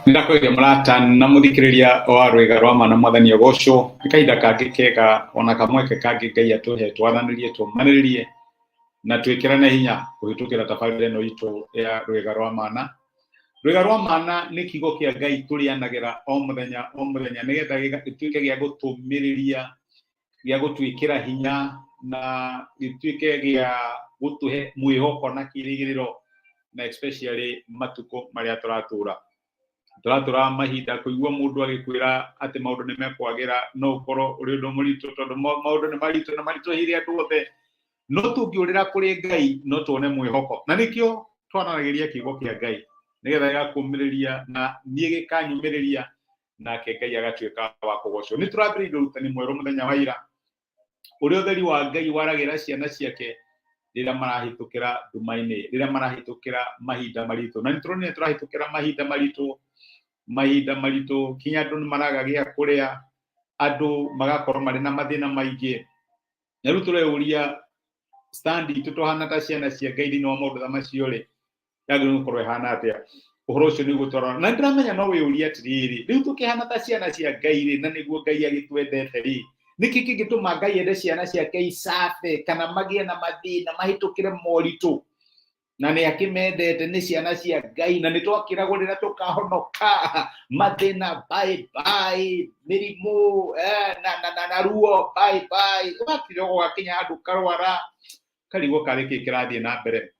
Nĩndakũgeria mũrata na mũthikĩrĩria wa rwĩga rwa ma na mwathani ũgocwo. Nĩ kahinda kangĩ kega ona kamweke kangĩ Ngai atũhe twaranĩrie, tũmanĩrĩrie na twĩkĩrane hinya kũhĩtũkĩra tabarĩra ĩno itũ ya rwĩga rwa mana. Rwĩga rwa mana nĩ kiugo kĩa Ngai tũrĩanagĩra o mũthenya o mũthenya nĩgetha gĩtuĩke gĩa gũtũmĩrĩria, gĩa gũtwĩkĩra hinya na gĩtuĩke gĩa gũtũhe mwĩhoko na kĩrĩgĩrĩro na especially matukũ marĩa tũratũra. Tũratũra mahinda kũigua mũndũ agĩkwĩra atĩ maũndũ nĩ mekwagĩra no ũkorwo ũrĩ ũndũ mũritũ tondũ maũndũ nĩ maritũ na maritũhĩire andũ othe. No tũngĩũrĩra kũrĩ Ngai no tuone mwĩhoko. Na nĩkĩo twanaragĩria kiugo kĩa Ngai nĩgetha gĩgakũmĩrĩria na niĩ gĩkanyũmĩrĩria nake Ngai agatuĩka wa kũgocwo. Nĩ tũrambĩrĩirie ũrutani mwerũ mũthenya wa ira ũrĩa ũtheri wa Ngai waragĩra ciana ciake rĩrĩa marahĩtũkĩra nduma-inĩ, rĩrĩa marahĩtũkĩra mahinda maritũ. Na nĩ tũronire tũrahĩtũkĩra mahinda maritũ, mahinda maritũ kinya andũ nĩ maraga gĩa kũrĩa, andũ magakorwo marĩ na mathĩna maingĩ. Na rĩu tũreyũria stand itũ tũhana ta ciana cia Ngai thĩinĩ wa maũndũ ta macio rĩ, yagĩrĩirwo gũkorwo ĩhana atĩa? Ũhoro ũcio nĩguo twarora. Na nĩndĩramenya no wĩyũrie atĩrĩrĩ, rĩu tũkĩhana ta ciana cia Ngai rĩ, na nĩguo Ngai agĩtwendete rĩ, nĩkĩ kĩngĩtũma Ngai ende ciana ciake icabe kana magĩe na mathĩna mahĩtũkĩre moritũ? Na nĩ akĩmendete, nĩ ciana cia Ngai, na nĩ twakĩragwo rĩrĩa tũkahonoka mathĩna bye bye, mĩrimũ na ruo bye bye. Ũgakira ũgakinya handũ ũkarwara, ũkarigwo karĩ kĩ kĩrathiĩ na mbere.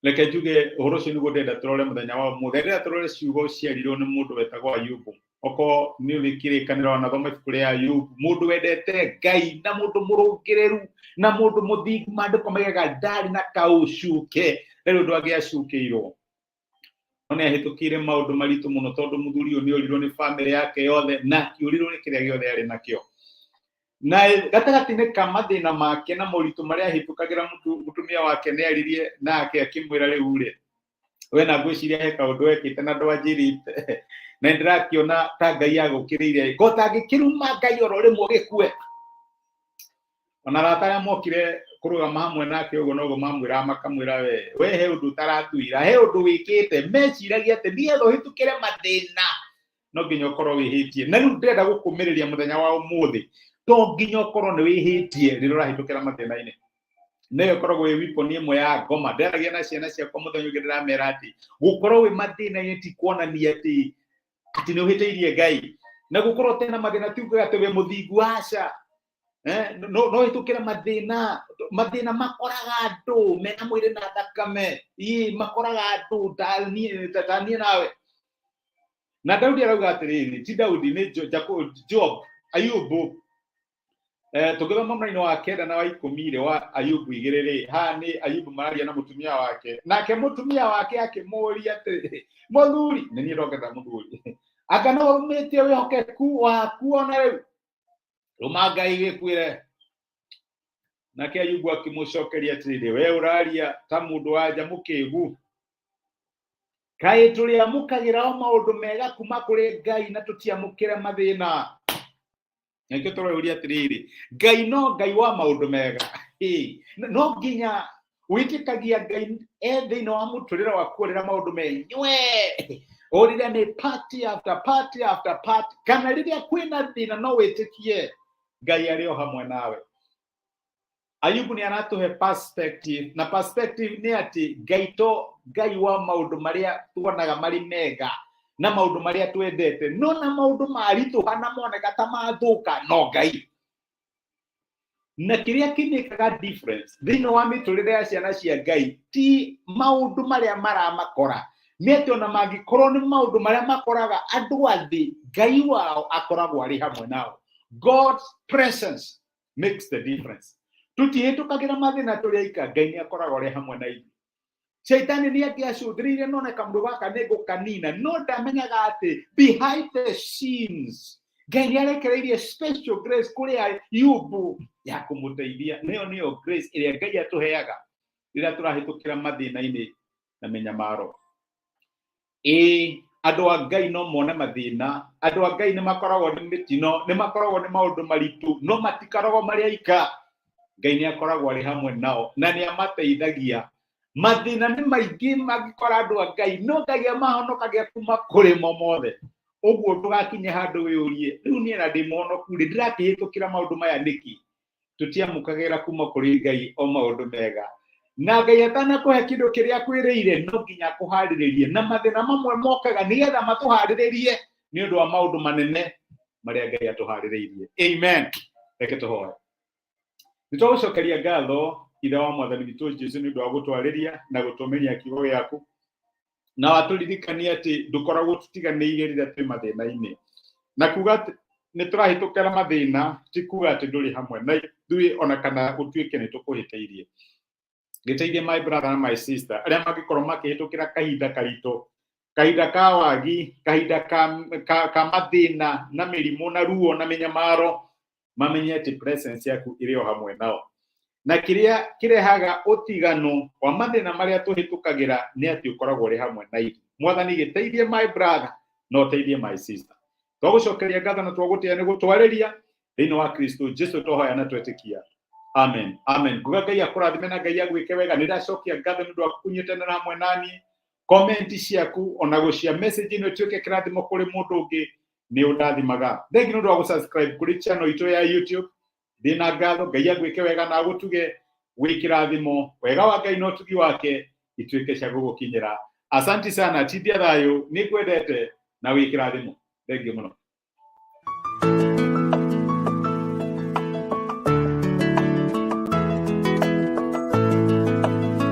Reke njuge ũhoro ũcio nĩguo ndĩrenda tũrore mũthenya wa ũmũthĩ. Ndĩrenda tũrore ciugo ciarirwo nĩ mũndũ wetagwo Ayubu. Okorwo nĩ ũrĩ kĩrĩkanĩro wanathoma ibuku rĩa Ayubu, mũndũ wendete Ngai na mũndũ mũrũngĩrĩru na mũndũ mũthingu, maandĩko maigaga ndarĩ na kaũcuke, ndarĩ ũndũ angĩacukĩirwo. No nĩ ahĩtũkĩire maũndũ maritũ mũno tondũ mũthuri ũyũ nĩ orirwo nĩ bamĩrĩ yake yothe na akĩũrĩrwo nĩ kĩrĩa gĩothe arĩ nakĩo. Na gatagatĩ-inĩ ka mathĩna make na moritũ marĩa ahĩtũkagĩra, mũtumia wake nĩ aririe nake akĩmwĩra, rĩu rĩ, we na ngwĩciria he kaũndũ wekĩte na ndwanjĩrĩte na nĩndĩrakĩona ta Ngai agũkĩrĩire, ko tangĩkĩruma Ngai oro rĩmwe ũgĩkue. Ona arata arĩa mokire kũrũgama hamwe nake ũguo noguo mamwĩraga, makamwĩra, we he ũndũ ũtaratwĩra, he ũndũ wĩkĩte. Meciragia atĩ nĩgetha ũhĩtũkĩre mathĩna no nginya ũkorwo wĩhĩtie. Na rĩu ndĩrenda gũkũmĩrĩria mũthenya wa ũmũthĩ, to nginya ũkorwo nĩ wĩhĩtie rĩrĩa ũrahĩtũkĩra mathĩna-inĩ. Nĩyo ĩkoragwo ĩ weapon ĩmwe ya ngoma. Ndĩraragia na ciana ciakwa mũthenya ũngĩ, ndĩramera atĩ gũkorwo wĩ mathĩna-inĩ ti kuonania atĩ nĩ ũhĩtĩirie Ngai, na gũkorwo ũtarĩ na mathĩna ti kuga atĩ wĩ mũthingu, aca. No hĩtũkĩre mathĩna, mathĩna makoraga andũ mena mwĩrĩ na thakame, ii makoraga andũ ta niĩ nawe. Na Daudi arauga atĩrĩrĩ, ti Daudi, nĩ Job, Ayubu. Tũngĩthoma mũraini wa 9 na wa 10 rĩ, wa Ayubu 2 rĩ, haha nĩ Ayubu mararia na mũtumia wake. Nake mũtumia wake akĩmũũria atĩrĩ, mũthuri, nĩ niĩ ndongerera mũthuri, anga no ũrũmĩtie wĩhokeku waku ona rĩu? Rũma Ngai gĩkuĩre. Nake Ayubu akĩmũcokeria atĩrĩrĩ, we ũraria ta mũndũ wa nja mũkĩgu. Kaĩ tũrĩamũkagĩra o maũndũ mega kuma kũrĩ Ngai na tũtiamũkĩre mathĩna? Nĩkĩo tũreyũria atĩrĩrĩ, Ngai no Ngai wa maũndũ mega? No nginya wĩtĩkagia Ngai e thĩinĩ wa mũtũrĩre waku rĩrĩa maũndũ menywe, o rĩrĩa nĩ party after party after party, kana rĩrĩa kwĩna thĩna no wĩtĩkie Ngai arĩ o hamwe nawe? Ayubu nĩ aratũhe perspective, na perspective nĩ atĩ Ngai to Ngai wa maũndũ marĩa tuonaga marĩ mega na maũndũ marĩa twendete, no na maũndũ maritũha na moneka ta mathũka, no Ngai. Na kĩrĩa kĩmĩkaga difference thĩinĩ wa mĩtũrĩre ya ciana cia Ngai ti maũndũ marĩa maramakora, nĩ atĩ ona mangĩkorwo nĩ maũndũ marĩa makoraga andũ a thĩ, Ngai wao akoragwo arĩ hamwe nao. God's presence makes the difference. Tũtihĩtũkagĩra mathĩna tũrĩ aika, Ngai nĩ akoragwo arĩ hamwe na ithuĩ. Shaitani nĩ angĩacũthĩrĩirie none kamũndũ gaka nĩ ngũkanina, no ndamenyaga atĩ behind the scenes Ngai nĩ arekereirie special grace kũrĩ Ayubu ya kũmũteithia. Nĩyo nĩyo grace ĩrĩa Ngai atũheaga rĩrĩa tũrahĩtũkĩra mathĩna-inĩ na mĩnyamaro. Ĩĩ, andũ a Ngai no mone mathĩna, andũ a Ngai nĩ makoragwo nĩ mĩtino, nĩ makoragwo nĩ maũndũ maritũ, no matikoragwo marĩ aika. Ngai nĩ akoragwo arĩ hamwe nao na nĩ amateithagia. Mathĩna nĩ maingĩ mangĩkora andũ a Ngai, no Ngai amahonokagia kuma kũrĩ mo mothe. Ũguo ndũgakinye handũ wĩyũrie, rĩu niĩ na ndĩ mũhonoku rĩ, ndĩrakĩhĩtũkĩra maũndũ maya nĩkĩ? Tũtiamũkagĩra kuma kũrĩ Ngai o maũndũ mega. Na Ngai atanakũhe kĩndũ kĩrĩa akwĩrĩire, no nginya akũharĩrĩrie. Na mathĩna mamwe mokaga nĩgetha matũharĩrĩrie nĩ ũndũ wa maũndũ manene marĩa Ngai atũharĩrĩirie. Amen. Reke tũhoe. Nĩ twagũcokeria ngatho Ithe wa Mwathani witũ Jesu nĩ ũndũ wa gũtwarĩria na gũtũmenya kiugo gĩaku, na watũririkania atĩ ndũkoragwo tũtiganĩirie rĩrĩa twĩ mathĩna-inĩ, na kuga atĩ nĩ tũrahĩtũkĩra mathĩna ti kuga atĩ ndũrĩ hamwe na ithuĩ, ona kana ũtuĩke nĩ tũkũhĩtĩirie. Gĩteithie my brother na my sister arĩa mangĩkorwo makĩhĩtũkĩra kahinda karitũ, kahinda ka wagi, kahinda ka mathĩna na mĩrimũ na ruo na mĩnyamaro, mamenye atĩ presence yaku ĩrĩ o hamwe nao. Na kĩrĩa kĩrehaga ũtigano wa mathĩna marĩa tũhĩtũkagĩra nĩ atĩ ũkoragwo ũrĩ hamwe na ithuĩ. Mwathani, gĩteithie my brother na ũteithie my sister. Twagũcokeria ngatho na twagũtĩa nĩ gũtwarĩria thĩinĩ wa Kristo Jesu twahoya na twetĩkia. Amen. Amen. Nguga Ngai akũrathime na Ngai agwĩke wega. Nĩ ndacokia ngatho nĩ ũndũ wa kũnyitanĩra hamwe naniĩ. Comment ciaku ona gũcia message ĩno ĩtuĩke kĩrathimo kũrĩ mũndũ ũngĩ nĩ ũndathimaga. Thengi nĩ ũndũ wa gũsubscribe kũrĩ channel itũ ya YouTube. Ndĩna ngatho, Ngai agwĩke wega na agũtuge wĩ kĩrathimo. Wega wa Ngai na ũtugi wake ituĩke cia gũgũkinyĩra. Asanti sana, tindia thayũ, nĩ ngwendete na wĩ kĩrathimo. Thengiũ mũno.